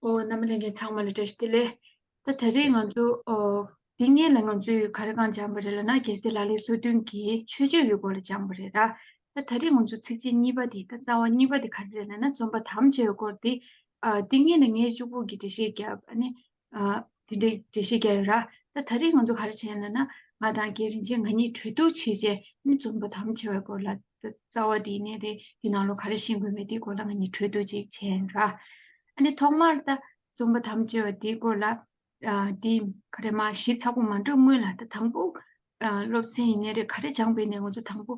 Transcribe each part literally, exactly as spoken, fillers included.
ཨོ། རྣམ་པ་ལྷན་རྒྱས་ཚང་མ་ལ་བཀྲ་ཤིས་བདེ་ལེགས། ད་ད་རེས་ང་ཚོ་ཨོ་འདི་སྔོན་ལ་ང་ཚོས་ག་རེ་གང་སྦྱངས་པ་རེད་ལབ་ན། རྒྱལ་སྲས་ལག་ལེན་སོ་བདུན་གྱི་མཆོད་བརྗོད་ཀྱི་སྐོར་ལ་སྦྱངས་པ་རེད་ར། ད་ད་རེས་ང་ཚོ་ཚིགས་བཅད་གཉིས་པ་དེ། ད་རྩ་བ་གཉིས་པ་དེ་ག་རེ་རེད་ལབ་ན། རྩོམ་པ་དམ་བཅའ་བའི་སྐོར་དེ། ཨ་འདི་སྔོན་ལ་ངས་གཅིག་པོ་གི་འགྲེལ་བཤད་བརྒྱབ། ཨ་ནི་ཨ་དེ་འདྲའི་འགྲེལ་བཤད་བརྒྱབ་ཡོད་ར། ད་ད་རེས་ང་ཚོ་ག་རེ་བྱས་ཡིན་ལབ་ན། ང་དང་རྒན་རིན་ཆེན་ང་གཉིས་གྲོས་བསྡུར་བྱས་རྗེས་ནི་རྩོམ་པ་དམ་བཅའ་བའི་སྐོར་ལ། ད་རྩ་བ་དེ་ཡིན་ནའི་རེད། དེ་ནང་ལོགས་ག་རེ་ཤེས་དགོས་མེད་དེའི་སྐོར་ལ་ང་གཉིས་གྲོས་བསྡུར་ཅིག་བྱས་ཡིན་ར། ཨ་ནི་ཐོག་མར་ད་རྩོམ་པ་དམ་བཅའ་བ་དེའི་སྐོར་ལ་ཨ་དེ་ག་རེ་མར་ཞིབ་ཚགས་པོ་མ་འགྲོ་སྔོན་ལ། ད་དང་པོ་ཨ་སློབ་ཚན་ཡིན་ནའི་རེད། ག་རེ་སྦྱངས་པ་ཡིན་ནའི་ང་ཚོ་དང་པོ་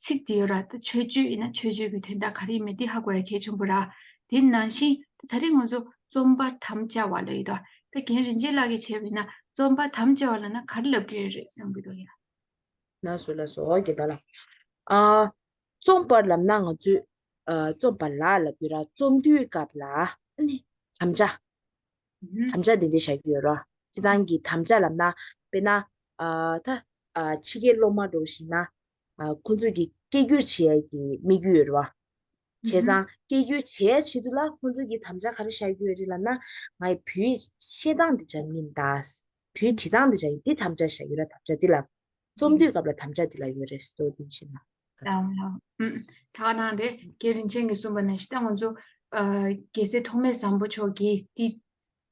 ཚིག་དེ་ཡོད་ར། ད་མཆོད་བརྗོད་ཡིན་ན་མཆོད་བརྗོད་ཀྱི་དོན་དག་ག་རེ་ཡིན་མིན་དེ་ཧ་གོ་ཡ་གལ་ཆེན་པོ་ར། དེ་ནང་བཞིན་ད་རེས་ང་ཚོ་རྩོམ་པ་དམ་བཅའ་བ་ལབ་ཡོད་དོ། ད་རྒན་རིན་ཆེན་ལགས་ཀྱིས་བྱས་པ་ཡིན་ན་རྩོམ་པ་དམ་བཅའ་བ་ལབ་ན་ག་རེ་ལབ་ཀྱི་ཡོད་རེད་བསམ་གྱི་འདུག་ཡ། ལགས་སོ་ལགས་སོ། འོ་དགེ་ལགས། ཨ་རྩོམ་པར་ལབ་ན་ང་ཚོས་ཨ་རྩོམ་པ་ལ་ལབ་ཀྱི་ར། རྩོམ་དུས་སྐབས་ལ་ཨ་ནི་དམ་བཅའ། ཨུ་ཧུམ། དམ་བཅའ་འདི་འདྲ་བཞག་གི་ཡོད་ར། སྤྱིར་བཏང་གི་དམ་བཅའ་ལབ་ན། དཔེར་ན་ཨ་ད་ཨ་ཕྱི་རྒྱལ་སློབ་མ་འདྲ་བོ་ཞིག་ན། ཨ་ཁོང་ཚོས་ཀྱི་སྐད་སྒྱུར་བྱེད་ཡ་གི་དམིགས་ཡུལ་ཡོད་ར། བྱས་ཙང་སྐད་སྒྱུར་བྱེད་ཡ་ཆེད་དུ་ལ་ཁོང་ཚོས་ཀྱི་དམ་བཅའ་ག་རེ་བཞག་གི་ཡོད་རེད་ལབ་ན། ང་ཡི་བོད་ཡིག་བཤད་སྟངས་འདི་སྦྱང་གི་ཡིན་ད། བོད་ཡིག་བྲིས་སྟངས་འདི་སྦྱང་གི་ཡིན། འདི་དམ་བཅའ་བཞག་ཡོད་ར། དམ་བཅའ་འདི་ལ། རྩོམ་དུས་སྐབས་ལ་དམ་བཅའ་འདི་ལ་ཡོད་རེད་ཟེར་དུས་ཤེས་ན། ལགས་ལགས། ཨུམ། ད་ག་ནང་རེད། རྒན་རིན་ཆེན་གྱིས་གསུངས་པ་ནང་བཞིན་ད་ང་ཚོ་ཨ་རྒྱལ་སྲས་ཐོགས་མེད་བཟང་པོ་མཆོག་གིས་འདི་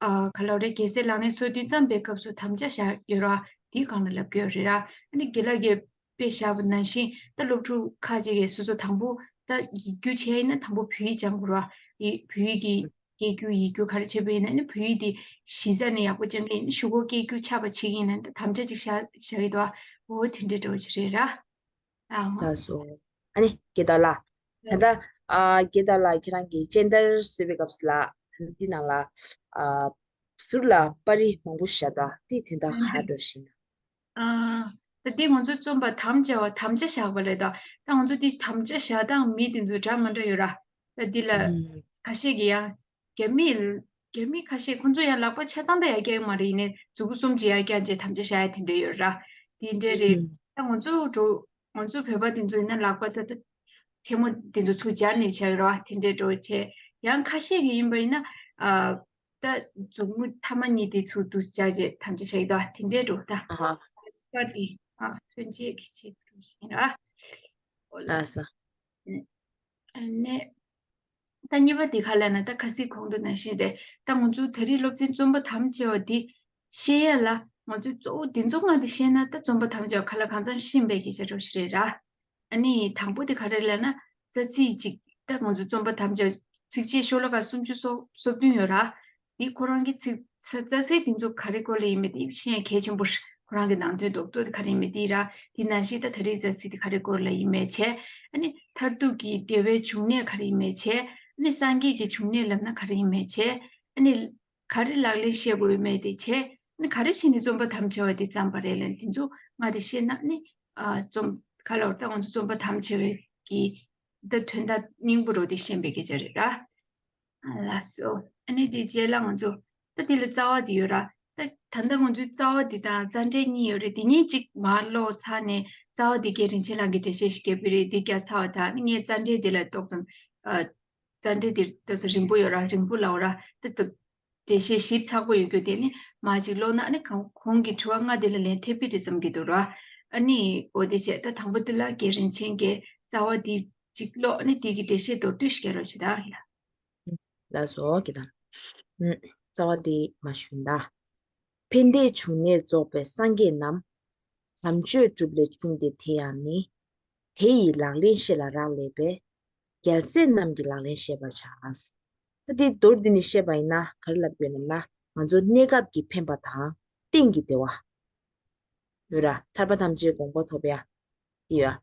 ཨ་ག་ལབ་རེད། རྒྱལ་སྲས་ལག་ལེན་སོ་བདུན་བརྩམས་པའི་སྐབས་སུ་དམ་བཅའ་བཞག་ཡོད་ར། དེའི་སྒང་ལ་ལབ་ཀྱི་ཡོད་རེད་ར། ཨ་ནི་དགེ་ལགས་ཀྱིས་དཔེ་བཞག་པ་ནང་བཞིན་ད་སློབ་ཕྲུག་ཁ་ཅིག་གིས་སོ་སོ་དང་པོ་ད་ཡིག་སྒྱུར་བྱས་ཡིན་ན་དང་པོ་བོད་ཡིག་སྦྱང་དགོས་ར། ཡིག་བོད་ཡིག་གི་སྐད་སྒྱུར་ཡིག་སྒྱུར་ག་རེ་བྱས་པ་ཡིན་ན་ནི་བོད་ཡིག་དེ་གཞི་རྩ་ནས་ཡག་པོ་སྦྱང་གི་ཡིན། གཞུག་གུ་སྐད་སྒྱུར་ཆགས་པ་བྱེད་ཀྱི་ཡིན་ན་ད་དམ་བཅའ་ཅིག་བཞག་བཞག་གི་འདུག་ཨ། འོ་དེ་འདྲའི་འདྲ་བོ་ཅིག་རེད་ར། ཨ་ལགས་སོ། ཨ་ནི་དགེ་ལགས་ལགས། ད་ལྟ་ཨ་དགེ་ལགས་ལགས་ཁྱེད་རང་གིས་སྤྱན་བསྟར་གསོལ་བའི་སྐབས་སུ་ལ་འདི་ནང་ལ་ཨ་ཟུར་ལ་པར་རིས་མང་པོ་བཞག་ད། དེའི་དོན་དག་ག་རེ་འདྲ་བོ་ཞིག་ན། ཨ་ད་འདི་ང་ཚོ་རྩོམ་པ་དམ་བཅའ་བ་དམ་བཅའ་བཞག་པ་རེད་ད། ད་ང་ཚོ་འདི་དམ་བཅའ་བཞག་སྟངས་མི་དེ་ཚོ་འདྲ་མ་འདྲ་ཡོད་ར། ད་འདི་ལ་ཨུམ། ཁ་ཤས་ཀྱིས་ཡང་རྒྱ་མི་རྒྱ་མི་ཁ་ཤས་ཁོང་ཚོ་ཡང་ལག་པ་ཆ་ཚང་ད་ཡར་བཀྱག་མ་རེད། ཡིན་ནའི་མཛུ་གུ་གསུམ་ཅིག་ཡར་བཀྱག་རྗེས་དམ་བཅའ་བཞག་ཡ་དེ་འདྲ་ཡོད་ར། དེ་འདྲ་རེད། ཨུམ། ད་ང་ཚོ་འགྲོ་ང་ཚོ་བོད་པ་དེ་ཚོ་ཡིན་ན་ལག་པ་ད་ད་ཐལ་མོ་དེ་ཚོ་ཚུར་སྦྱར་ནས་བྱ་ཡོད་ར། དེ་འདྲ་འགྲོ་བྱས། ཡང་ཁ་ཤས་ཀྱིས་ཡིན་པ་ཡིན་ན་ཨ་ད་མཛུབ་མོ་ཐ་མ་གཉིས་དེ་ཚུར་དུ་སྦྱར་རྗེས་དམ་བཅའ་བྱ་ཡི་ད། དེ་འདྲ་འགྲོ་ད། ཨ་ཧ། པར་དེ་ཨ་མཚོན་བྱེད་ཀྱི་ཆེད་དུ་ཡིན་ར། ཨོ་ལགས་ལགས་སོ། སོ། ཨ་ནི། ད་གཉིས་པ་དེ་ག་ལབ་ན་ད་ཁ་སང་གོང་དུ་ནང་བཞིན་རེད། ད་ང་ཚོ་ད་རེས་སློབ་ཚན་རྩོམ་པ་དམ་བཅའ་བ་འདི་ཤེས་ཡ་ལ་ང་ཚོས་གཙོ་བོ་འདི་ཚོ་ལྔ་འདི་ཤེས་ན་ད་རྩོམ་པ་དམ་བཅའ་བ་ག་ལ་གང་འཚམ་ཤེས་པའི་སྐད་ཆ་འདྲ་བོ་ཞིག་རེད་ར། ཨ་ནི་དང་པོ་དེ་ག་རེ་ལབ་ན་རྩ་ཚིག་ཅིག་ད་ང་ཚོ་རྩོམ་པ་དམ་བཅའ་ཚིགས་བཅད་ཤོ་ལོ་ཀ་སུམ་ཅུ་སོ་སོ་བདུན་ཡོད་ར། འདི་ཁོ་རང་གི་ཚིག་རྩ་ཚིག་འདི་ཚོ་ག་རེ་སྐོར་ལ་ཡིན་མིན་དེ་ཤེས་ཡ་གལ་ཆེན་པོ་རེད། ཁོ་རང་གི་ནང་དོན་རྡོག་རྡོག་དེ་ག་རེ་ཡིན་མིན་དེ་ར། དེ་ནང་བཞིན་ད་ད་རེས་རྩ་ཚིག་དེ་ག་རེ་སྐོར་ལ་ཡིན་མིན་བྱས། ཨ་ནི་མཐར་ཐུག་གི་བདེ་བའི་འབྱུང་གནས་ག་རེ་ཡིན་མིན་བྱས། ཨ་ནི་སངས་རྒྱས་ཀྱི་འབྱུང་གནས་ལབ་ན་ག་རེ་ཡིན་མིན་བྱས། ཨ་ནི་ག་རེ་ལག་ལེན་བཤད་དགོས་ཡོད་མེད་དེ་བྱས། ཨ་ནི་ག་རེ་བྱས་ནས་རྩོམ་པ་དམ་བཅའ་བ་དེ་བརྩམས་པ་རེད་ལབ་འདི་ཚོ་ལྔ་དེ་ཤེས་ན་ཨ་ནི་ཨ་རྩོམ་ག་ལབ་ད་ང་ཚོ་རྩོམ་པ་དམ་བཅའ་བའི་གི་ད་དོན་དག་སྙིང་པོ་རོ་དེ་ཤེས་པའི་སྐད་ཆ་རེད་ར། ལགས་སོ། ཨ་ནི་དེ་རྗེས་ལ་ང་ཚོ་ད་དེ་ལ་རྩ་བ་དེ་ཡོད་ར། ད་ད་ལྟ་ང་ཚོའི་རྩ་བ་དེ་དང་རྩ་འགྲེལ་གཉིས་ཡོད་རེད། དེ་གཉིས་གཅིག་མར་ཀློག་ཚར་ནས་རྩ་བ་དེ་རྒན་རིན་ཆེན་ལགས་ཀྱིས་འགྲེལ་བཤད་ཞིག་བརྒྱབ་པ་རེད། དེ་བརྒྱབ་ཚར་བ་དང་ཨ་ནི་ངས་རྩ་འགྲེལ་དེ་ལ་ཏོག་ཙམ་ཨ་རྩ་འགྲེལ་དེ་ཏོག་ཙམ་རིང་པོ་ཡོད་ར། རིང་པོ་ལབ་ར། ད་ད་འགྲེལ་བཤད་ཞིབ་ཚགས་པོ་ཡོད་རྒྱུ་དེ་ནི་མར་གཅིག་ཀློག་ན་ཨ་ནི་གང་གོང་གི་དྲི་བ་ལྔ་དེ་ལ་ལན་ཐེབས་པའི་འདྲ་བསམ་གྱི་འདུག་ར། ཨ་ནི་འོ་དེ་བྱས་ད་དང་པོ་དེ་ལ་རྒན་རིན་ཆེན་གྱིས་རྩ་བ་དེ་གཅིག་ཀློག་ཨ་ནི་དེ་གི་འགྲེལ་བཤད་མདོར་བསྡུས་ཤིག་རྒྱག་རོགས་བྱེད་ད་ཡ། ལགས་སོ། ཨོ་ཀེ་ད། ཨུམ། རྩ་བ་འདི་མར་ཞུ་ཡིན་ད། ཕན་བདེའི་འབྱུང་གནས་རྫོགས་པའི་སངས་རྒྱས་རྣམས། དམ་ཆོས་སྒྲུབ་ལས་བྱུང་སྟེ་དེ་ཡང་ནི། དེ་ཡི་ལག་ལེན་བཤད་ལ་རག་ལས་པས། རྒྱལ་སྲས་རྣམས་ཀྱི་ལག་ལེན་བཤད་པར་བྱ། ད་འདི་མདོར་བསྡུས་ནས་བཤད་པ་ཡིན་ན་ག་རེ་ལབ་དགོས་ནམ་ན། ང་ཚོ་གནས་སྐབས་ཀྱི་ཕན་པ་དང་གཏན་གྱི་བདེ་བ། ཡོད་ར། ཐར་པ་ཐམས་ཅད་དགོངས་པ་ཐོབ་ཡ། དེ་ཡོད།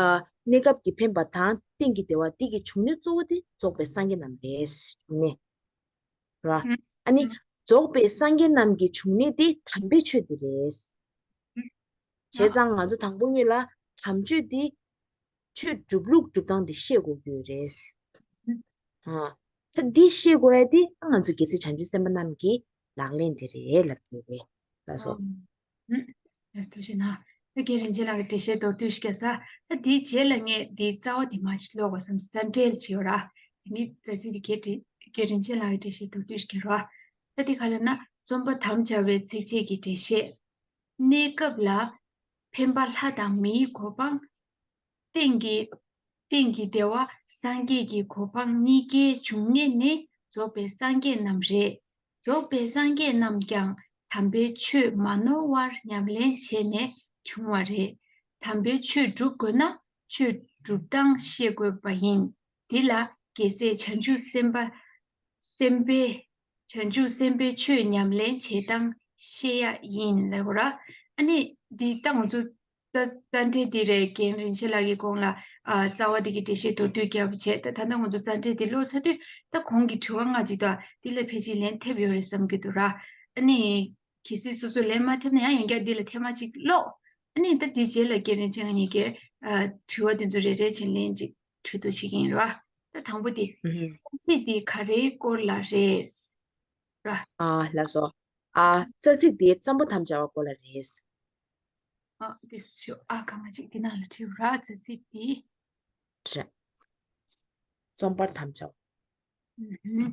ཨ་གནས་སྐབས་ཀྱི་ཕན་པ་དང་གཏན་གྱི་བདེ་བ་འདི་གི་འབྱུང་གནས་གཙོ་བོ་དེ་རྫོགས་པའི་སངས་རྒྱས་རྣམས་རེད། འབྱུང་གནས། ར། ཨ་ནི་རྫོགས་པའི་སངས་རྒྱས་རྣམས་ཀྱི་འབྱུང་གནས་དེ་དམ་པའི་ཆོས་དེ་རེད། བྱས་ཙང་ང་ཚོ་དང་པོ་ཉིད་ལ་དམ་ཆོས་འདི་ཆོས་སྒྲུབ་ལུགས་སྒྲུབ་སྟངས་འདི་ཤེས་དགོས་ཀྱི་ཡོད་རེད། ཨ། ད་འདི་ཤེས་དགོས་ཡ་དེ་ང་ཚོ་རྒྱལ་སྲས་བྱང་ཆུབ་སེམས་དཔའ་རྣམས་ཀྱི་ལག་ལེན་དེ་རེད་ལབ་ཀྱི་ཡོད་རེད། ལགས་སོ། ཨ། ལགས་སོ་ཐུགས་རྗེ་གནང་། ད་རྒན་རིན་ཆེན་ལགས་ཀྱི་འགྲེལ་བཤད་མདོར་བསྡུས་ཤིག་བརྒྱབ་ས། ད་དེའི་རྗེས་ལ་ངས་འདིའི་རྩ་བ་དེ་མར་ཞིག་ཀློག་དགོས་བསམ། རྩ་འགྲེལ་ཅིག་ཡོད་ར། དེ་ནི་རྩ་ཚིག་དེ་གས་འགྲེལ་ རྒན་རིན་ཆེན་ལགས་ཀྱི་འགྲེལ་བཤད་མདོར་བསྡུས་ཤིག་རོ། ད་འདི་ག་ལབ་ན་རྩོམ་པ་དམ་བཅའ་བའི་ཚིགས་བཅད་ཀྱི་འགྲེལ་བཤད། གནས་སྐབས་ལ་འཕེན་པ་ལྷ་དང་མིའི་གོ་འཕང་། སྟེང་གི་སྟེང་གི་བདེ་བ་སངས་རྒྱས་ཀྱི་གོ་འཕང་གཉིས་ཀའི་འབྱུང་གནས་ནི་རྫོགས་པའི་སངས་རྒྱས་རྣམས་རེད། རྫོགས་པའི་སངས་རྒྱས་རྣམས་ཀྱང་དམ་པའི་ཆོས་མ་ནོར་བར་ཉམས་ལེན་བྱས་ནས་བྱུང་བ་རེད། དམ་པའི་ཆོས་སྒྲུབ་དགོས་ན་ཆོས་སྒྲུབ་སྟངས་ཤེས་དགོས་པ་ཡིན། འདི་ལ་རྒྱལ་སྲས་བྱང་ཆུབ་སེམས་དཔའ་སེམས་དཔའི་བྱང་ཆུབ་སེམས་དཔའི་ཆོས་ཉམས་ལེན་བྱེད་སྟངས་ཤེས་ཡ་ཡིན་ལབ་ར། ཨ་ནི་འདི་ད་ང་ཚོ་རྩ་རྩ་འགྲེལ་འདི་རེད། རྒན་རིན་ཆེན་ལགས་ཀྱིས་གོང་ལ་ཨ་རྩ་བ་འདི་གི་འགྲེལ་བཤད་མདོར་བསྡུས་བརྒྱབ་པ་བྱས། ད་ད་ལྟ་ང་ཚོ་རྩ་འགྲེལ་འདི་ཀློག་ཚར་དུས་ད་གོང་གི་དྲི་བ་ལྔ་ཅིག་དང་འདི་ལ་ཕལ་ཆེར་ལན་ཐེབས་ཡོད་རེད་བསམ་གྱི་འདུག་ར། ཨ་ནི་གལ་སྲིད་སོ་སོ་ལན་མ་ཐེབས་ན་ཡང་ཡང་བསྐྱར་འདི་ལ་ཐེངས་མ་གཅིག་ཀློག་ཨ་ནི་ད་འདི་རྗེས་ལ་རྒན་རིན་ཆེན་ལགས་གཉིས་ཀྱིས་ཨ་དྲི་བ་འདི་ཚོ་རེ་རེ་བཞིན་ལན་ཅིག་འཕྲོད་དུ་བྱེད་ཀྱི་ཡིན་ར། ད་དང་པོ་དེ། ཨུ་ཧུམ། རྩ་ཚིག་དེ་ག་རེའི་སྐོར་ལ་རེད། ར། ཨ་ལགས་སོ། ཨ་རྩ་ཚིག་དེ་རྩོམ་པ་དམ་བཅའ་བའི་སྐོར་ལ་རེད། ཨ་དེ་ཤོ་ཨ་ག་མ་ཅིག་དེ་ནང་ལ་བྲིས་ར། རྩ་ཚིག་དེ། རེད། རྩོམ་པར་དམ་བཅའ་བ། ཨུ་ཧུམ།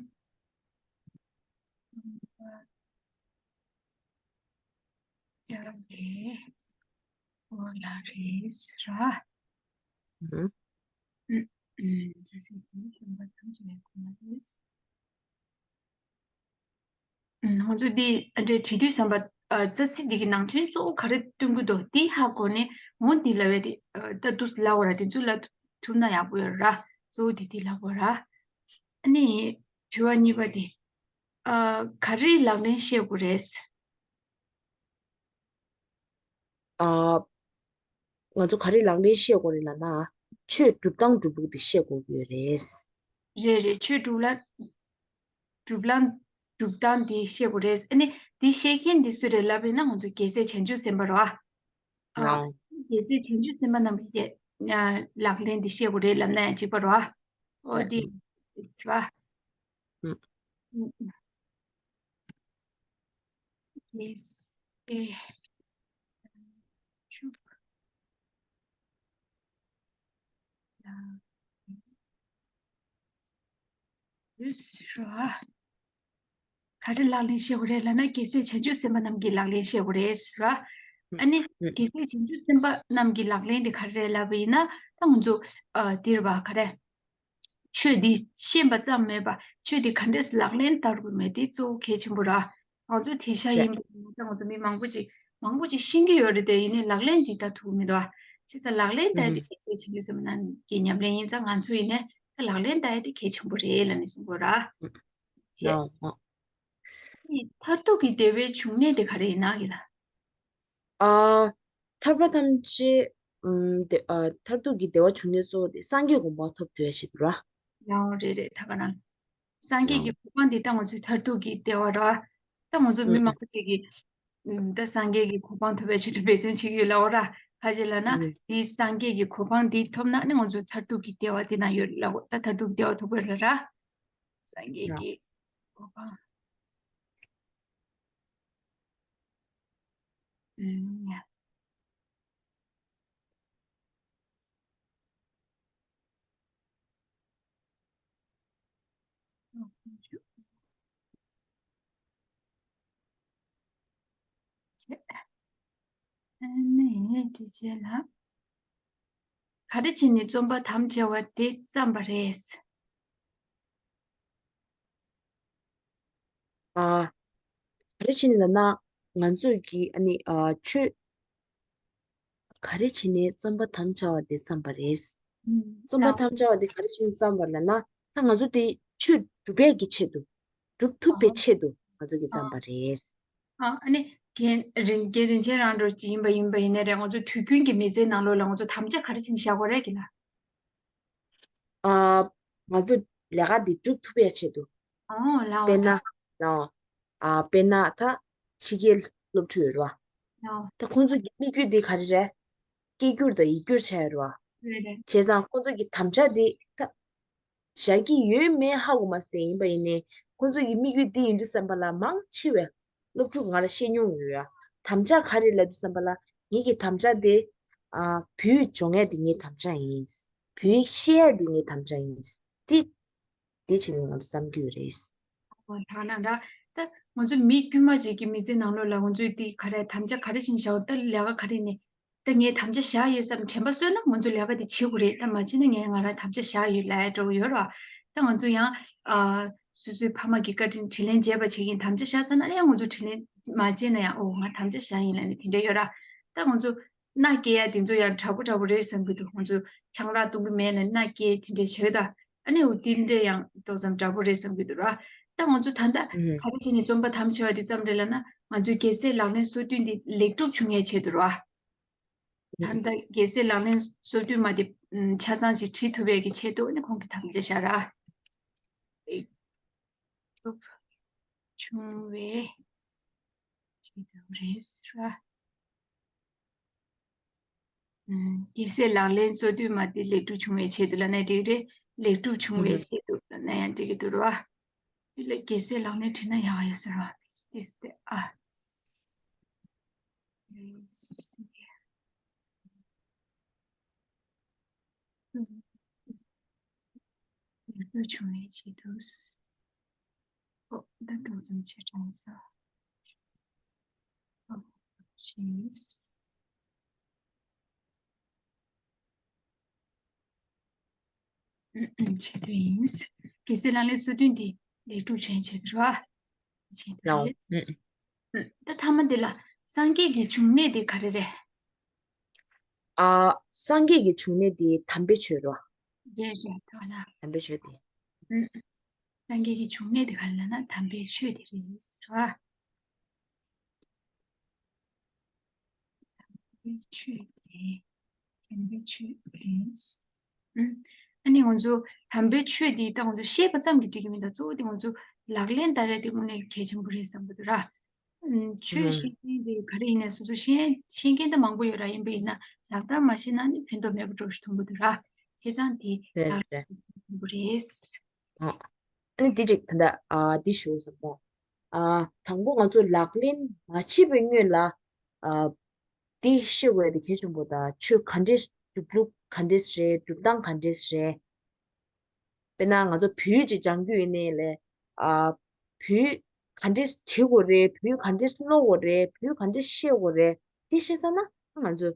ཅག་གི་འོ་ལ་རེད་ར། ཨུ་ཧུམ། ཨུ་ཧུམ། ཅག་གི་རྩོམ་པར་དམ་བཅའ་བའི་སྐོར་ལ་རེད། ང་ཚོ་འདི་འདྲའི་བྲིས་དུས་ཙམ་པ། རྩ་ཚིག་འདི་གི་ནང་དོན་གཙོ་བོ་ག་རེ་སྟོན་གྱི་འདུག་འདི་ཧ་གོ་ནས་འོ་འདི་ལབ་པའི་དེ་ད་འདུག་ལབ་དགོས་ར། དེ་ཚོ་ལབ་ཐུབ་ན་ཡག་པོ་ཡོད་ར། གཙོ་བོ་འདི་འདི་ལབ་དགོས་ར། ཨ་ནི་དྲི་བ་གཉིས་པ་དེ། ག་རེ་ལག་ལེན་ཤེས་དགོས་རེད། ཨ། ང་ཚོ་ག་རེ་ལག་ལེན་ཤེས་དགོས་རེད་ལབ་ན། ཆོས་སྒྲུབ་སྟངས་སྒྲུབ་ལུགས་དེ་ཤེས་དགོས་ཀྱི་ཡོད་རེད། རེད་རེད། ཆོས་སྒྲུབ་ལ། སྒྲུབ་ལམ། སྒྲུབ་སྟངས་དེ་ཤེས་དགོས་རེད། ཨ་ནི་དེ་ཤེས་མཁན་དེ་སུ་རེད་ལབ་ཡིན་ན་ང་ཚོ་རྒྱལ་སྲས་བྱང་ཆུབ་སེམས་དཔའ་རེད་བ། ཨ། ཨ། རྒྱལ་སྲས་བྱང་ཆུབ་སེམས་དཔའ་རྣམས་ཀྱིས་ལག་ལེན་དེ་ཤེས་དགོས་རེད་ལབ་ན་ཡང་འགྲིག་པ་རེད་བ། ཨོ་དེ་རེད་བ། ཨུ། ཨུ། རྒྱལ་སྲས་བྱང་ཆུབ་ལ་ཡོད་ཟེར་བ། ག་རེ་ལག་ལེན་ཤེས་དགོས་རེད་ལབ་ན་རྒྱལ་སྲས་བྱང་ཆུབ་སེམས་དཔའ་རྣམས་ཀྱིས་ལག་ལེན་ཤེས་དགོས་རེད་ཟེར་བ། ཨ་ནི་རྒྱལ་སྲས་བྱང་ཆུབ་སེམས་དཔའ་རྣམས་ཀྱི་ལག་ལེན་དེ་ག་རེ་རེད་ལབ་པ་ཡིན་ན་ད་ང་ཚོ་ཨ་འདིར་བ་ག་རེ། ཆོས་འདི་ཤེས་པ་ཙམ་མེད་པ་ཆོས་འདི་ག་འདྲས་ལག་ལེན་བསྟར་དགོས་མེད་དེ་གཙོ་བོ་གལ་ཆེན་པོ་ར། ང་ཚོ་དེ་ཤ་རེད། ཡིན་པ་ཡིན་ན་ད་ང་ཚོ་མི་མང་པོ་ཅིག་མང་པོ་ཅིག་ཤེས་ཀྱི་ཡོད་རེད་དེ། ཡིན་ནའི་ལག་ལེན་ཅིག་བསྟར་ཐུབ་མི་འདུག་ཨ། བྱས་ཙང་ལག་ལེན་བསྟར་ཡ་དེ་ཨུ་གལ་ཆེ་ཆེན་པོ་ཟེར་བ་ན་གི་ཉམས་ལེན་ཡིན་ཙང་ང་ཚོ་ཡིན་ནའི་ད་ལག་ལེན་བསྟར་ཡ་དེ་གལ་ཆེན་པོ་རེད་ལབ་ནས་གསུང་དགོས་ར། ཨུ། བྱས། ཨ། ཨ། མཐར་ཐུག་གི་བདེ་བའི་འབྱུང་གནས་དེ་ག་རེ་ཡིན་ན་གི་ལ། ཨ། ཐར་པ་ཐམས་ཅད། ཨམ། དེ། ཨ། མཐར་ཐུག་གི་བདེ་བ་འབྱུང་གནས་གཙོ་བོ་དེ་སངས་རྒྱས་གོ་འཕང་ཐོབ་ཐུབ་ཡ་ཞིག་རེད་བ། ཡང་རེད་རེད། ད་ག་རང་། སངས་རྒྱས་ཀྱི་ཡང་། གོ་འཕང་འདི་ད་ང་ཚོའི་མཐར་ཐུག་གི་བདེ་བ་རེད་བ། ད་ང་ཚོ་མི་ཨུ། མང་པོ་ཅིག་གིས། ཨམ། ད་སངས་རྒྱས་ཀྱི་གོ་འཕང་ཐོབ་པའི་ཆེད་དུ་འབད་བརྩོན་བྱེད་ཀྱི་ཡོད་ལབ་འོ་ར། ག་ཅི་ལབ་ན་ཨུ། འདི་སངས་རྒྱས་ཀྱི་གོ་འཕང་འདི་ཐོབ་ན་ནི་ང་ཚོ་མཐར་ཐུག་གི་བདེ་བ་འདི་ན་ཡོད་ལབ་འོ། ད་མཐར་ཐུག་བདེ་བ་ཐོབ་པ་རེད་ར། སངས་རྒྱས་ཡང་། ཀྱི་གོ་འཕང་། ཨུ། ཡ། ཨ་ནི་དེ་རྗེས་ལ། ག་རེ་བྱས་ནས་རྩོམ་པ་དམ་བཅའ་བ་དེ་བརྩམས་པ་རེད། ཨ། ག་རེ་བྱས་ནས་ལབ་ན། ང་ཚོས་ཀྱིས་ཨ་ནི་ཨ་ཆོས། ག་རེ་བྱས་ནས་རྩོམ་པ་དམ་བཅའ་བ་དེ་བརྩམས་པ་རེད། ཨུམ། རྩོམ་པ་དམ་བཅའ་བ་དེ་ག་རེ་བྱས་ནས་བརྩམས་པ་ལབ་ན། ད་ང་ཚོ་དེ་ཆོས་སྒྲུབ་པའི་གི་ཆེད་དུ། སྒྲུབ་ཐུབ་པའི་ཨ། ཆེད་དུ་ང་ཚོ་གིས་ཨ། བརྩམས་པ་རེད། ཨ། ཨ་ནི་རྒན་རིན་རྒན་རིན་ཆེན་རང་འགྲོ་ཅིག་ཡིན་པ་ཡིན་པ་ཡིན་ནའི་རེད། ང་ཚོ་དུས་རྒྱུན་གྱི་མི་ཚེའི་ནང་ལོགས་ལ་ང་ཚོ་དམ་བཅའ་ག་རེ་བྱས་ནས་བཞག་དགོས་རེད་གི་ལ། ཨ། ང་ཚོ་ལས་ཀ་འདི་སྒྲུབ་ཐུབ་པའི་ཆེད་དུ། ཨོ་ལའོ། དཔེར་ན། ལའོ། ཨ། དཔེར་ན་ད་ཕྱི་རྒྱལ་སློབ་ཕྲུག་ཡོད་རེད་བ། ལའོ། ད་ཁོང་ཚོ་གི་དམིགས་ཡུལ་འདི་ག་རེ་རེད། སྐད་སྒྱུར་དང་ཡིག་སྒྱུར་བྱས་ཡོད་རེད་བ། རེད་རེད། བྱས་ཙང་ཁོང་ཚོ་གི་དམ་བཅའ་འདི་ད་བཞག་གི་ཡོད་མེད་ཧ་གོ་མ་སོང་། དེ་ཡིན་པ་ཡིན་ནའི་ཁོང་ཚོ་གི་དམིགས་ཡུལ་འདི་ཡིན་དུས་ཙམ་པ་ལ་མང་ཆེ་བས། སློབ་ཕྲུག་ང་ལ་བཤད་མྱོང་ཡོད་ཡ། དམ་བཅའ་ག་རེ་ལབ་དུས་ཙམ་པ་ལ། ངེད་ཀྱི་དམ་བཅའ་དེ། ཨ། བོད་སྦྱོང་ཡ་དེ་ངའི་དམ་བཅའ་ཡིན། བོད་ཤེས་ཡ་དེ་ངའི་དམ་བཅའ་ཡིན། དེ་ དེ་བྱས་ནས་ང་ཚོ་བརྩམས་རྒྱུ་རེད། ཨོ་ད་ན་འདྲ། ད་ང་ཚོ་མི་དཀྱུས་མ་ཅིག་གི་མི་ཚེ་ནང་ལོགས་ལ་ང་ཚོས་དེ་ག་རེ་དམ་བཅའ་ག་རེ་བྱས་ནས་བཞག་ད་ལས་ཀ་ག་རེ་ནས་ད་ངས་དམ་བཅའ་བཞག་ཡོད་བསམ་དྲན་པ་གསོས་ན་ང་ཚོ་ལས་ཀ་དེ་བྱེད་དགོས་རེད། ད་མ་བྱས་ན་ངས་ང་རང་དམ་བཅའ་བཞག་ཡོད་ལབ་ཡ་འདྲ་བོ་ཡོད་ར། ད་ང་ཚོ་ཡང་ཨ་སོ་སོའི་ཕ་མ་གི་བཀའ་དྲིན་དྲིན་ལན་འཇལ་བ་བྱེད་ཀྱིན་དམ་བཅའ་བཞག་ཚར་ན་ཡང་ང་ཚོ་དྲིན་ལན་མ་འཇལ་ན་ཡང་ཨོ་ང་དམ་བཅའ་བཞག་ཡིན་ལབ་ནས་དེ་འདྲ་ཡོད་ར། ད་ང་ཚོ་མནའ་སྐྱེལ་ཡ་དེ་ཚོ་ཡང་དྲག་པོ་དྲག་པོ་རེད་བསམ་གྱི་འདུག་ང་ཚོ་ཆང་རག་བཏུང་གི་མེད་ན་མནའ་སྐྱེལ་དེ་འདྲས་བྱེད་ད། ཨ་ནི་འོ་དེ་འདྲས་ཡང་ཏོག་ཙམ་དྲག་པོ་རེད་བསམ་གྱི་འདུག་ར། ད་ང་ཚོ་ད་ལྟ་ཨུམ། ག་རེ་བྱས་ནས་རྩོམ་པ་དམ་བཅའ་བ་དེ་བརྩམས་རེད་ལབ་ན་ང་ཚོའི་རྒྱལ་སྲས་ལག་ལེན་སོ་བདུན་འདི་ལེགས་གྲུབ་བྱུང་ཡའི་ཆེད་དུ་ར། ད་ཨུམ། ལྟ་རྒྱལ་སྲས་ལག་ལེན་སོ་བདུན་མ་དེ་ཆ་ཚང་ཞིག་བྲིས་ཐུབ་ཡས་ཀྱི་ཆེད་དུ་ཨ་ནི་ཁོང་གིས་དམ་བཅའ་བཞག་ར། ལེགས་གྲུབ་བྱུང་བའི་ཆེད་དུ་རེད་ཟེར་བ། ཨུམ། རྒྱལ་སྲས་ལག་ལེན་སོ་བདུན་མ་དེ་ལེགས་གྲུབ་བྱུང་བའི་ཆེད་དུ་ལབ་ན་འགྲིག་རེད། ལེགས་གྲུབ་བྱུང་བའི་ཨུམ། ཆེད་དུ་ལབ་ན་ཡང་འགྲིག་གི་འདུག་ར། དེ་ལ་རྒྱལ་སྲས་ལག་ལེན་བྲིས་ན་ཡག་ཡོད་ཟེར་བ། ཏིས་ཏེ་ཨ། ལེགས་གྲུབ་བྱུང་བའི་ཆེད་དུ། ཨོ། ད་དུང་ཙམ་ཆེ་དྲགས་ས། ཨོ། ཤེས། ཆེད་དུ་ཡིན། རྒྱལ་སྲས་ལག་ལེན་སོ་བདུན་འདི་ལེགས་གྲུབ་བྱུང་ཆེད་དུ་ར། ཆེད་དུ་ལའོ། རེད། ཨུ། ད་ཐ་མ་འདི་ལ་སངས་རྒྱས་ཀྱི་འབྱུང་གནས་འདི་ག་རེ་རེད། ཨ། སངས་རྒྱས་ཀྱི་འབྱུང་གནས་དེ་དམ་པའི་ཆོས་རོ། རེད་རེད་ཐོག་ན། དམ་པའི་ཆོས་དེ། ཨུ། སངས་རྒྱས་ཀྱི་འབྱུང་གནས་དེ་ག་རེ་ལབ་ན་དམ་པའི་ཆོས་དེ་རེད་ར། དམ་པའི་ཆོས་དེ་དམ་པའི་ཆོས་རེད། ཨུ། ཨ་ནི་ང་ཚོ་དམ་པའི་ཆོས་དེ་ད་ང་ཚོ་ཤེས་པ་ཙམ་གྱིས་འགྲིག་གི་མིན་ད། གཙོ་བོ་དེ་ང་ཚོ་ལག་ལེན་བསྟར་ཡ་དེ་དངོས་གནས་གལ་ཆེན་པོ་རེད་བསམ་གྱི་འདུག་ར། ཆོས་ཤེས་མཁན་དེ་ག་རེ་ཡིན་ན་སོ་སོ་ཤེས་ཤེས་མཁན་ད་མང་པོ་ཡོད་ར། ཡིན་པ་ཡིན་ན་ལག་བསྟར་མ་ཤེས་ན་ནི་ཕན་ཐོགས་མེད་པ་འགྲོ་ཞིག་མཐོང་གི་འདུག་ར། བྱས་ཙང་དེ་རེད་ལག་རེད། ལེན་མཐོང་གི་རེད། ཨ་ནི་དེ་ཅིག་ད་ལྟ་ཨ་འདི་ཞུ་བསམ་པ། ཨ་དང་པོ་ང་ཚོ་ལག་ལེན་མ་བྱས་པའི་སྔོན་ལ་ཨ་འདི་ཤེས་དགོས་དེ་གལ་ཆེན་པོ་དང་། ཆོས་ག་འདྲས་སྒྲུབ་ལུགས་ག་འདྲས་རེད། སྒྲུབ་སྟངས་ག་འདྲས་རེད། དཔེར་ན་ང་ཚོ་བོད་ཅིག་སྦྱང་རྒྱུ་ཡིན་ནའི་ལས། ཨ་བོད་ག་འདྲས་བྱེད་དགོས་རེད། བོད་ག་འདྲས་ཀློག་དགོས་རེད། བོད་ག་འདྲས་ཤེས་དགོས་རེད། དེ་ཤེས་ཚར་ན་ང་ཚོ་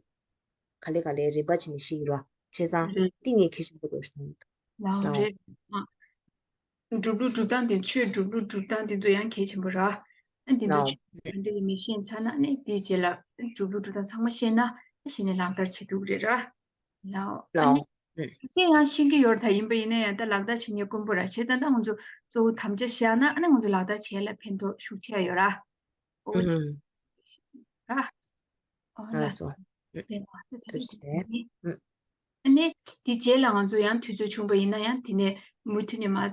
ག་ལེ་ག་ལེ་རིམ་པ་བྱས་ནས་ཤེས་ཀྱི་རེད། བྱས་ཙང་རེད། དེ་ངས་གལ་ཆེན་པོ་འདུག་ཞུ་ནི་འདུག་ལའོ་ལའོ། རེད། ཨ། སྒྲུབ་ལུགས་སྒྲུབ་སྟངས་དེ། ཆོས་སྒྲུབ་ལུགས་སྒྲུབ་སྟངས་དེ་ཚོ་ཡང་གལ་ཆེན་པོ་ར། ཨ་འདི་ཚོ་ལའོ། ཆོས་ག་འདྲ་ཡིན་མིན་ཤེས་ཚར་ན་ནི་དེའི་རྗེས་ལ་སྒྲུབ་ལུགས་སྒྲུབ་སྟངས་ཚང་མ་ཤེས་ན་ཨ་གཞི་ནས་ལག་བསྟར་བྱེད་ཐུབ་ཀྱི་རེད་ར། ལའོ། ཨ་ནི། ལའོ། ཨུ། ཤེས་ཡང་ཤེས་ཀྱི་ཡོད་རེད་ད། ཡིན་པ་ཡིན་ན་ཡང་ད་ལག་བསྟར་བྱེད་ཉེན་དཀོན་པོ་ར། བྱས་ཙང་ད་ང་ཚོ་གཙོ་བོ་དམ་བཅའ་བཞག་ན་ཨ་ནི་ང་ཚོ་ལག་བསྟར་བྱེད་ཡ་ལ་ཕན་ཐོགས་ཤུགས་ཆེ་ཡོད་ར། ཨོ། ཨུ། ར། ཨོ་ལ། ལགས་སོ། ཨུ། དེ་ལ་ད་ཐུགས་རྗེ་ཆེ། ཨུ། ཨ་ནི་དེ་རྗེས་ལ་ང་ཚོ་ཡང་དུས་ཚོད་བྱུང་པ་ཡིན་ན་ཡང་དེ་ནས་མུ་མཐུད་ནས་མ་ཨ་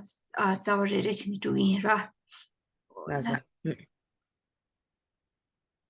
རྩ་བ་རེ་རེ་བྱས་ནས་འགྲོ་གི་ཡིན་ར། ཨོ་ལ། ལགས་སོ། ཨུ།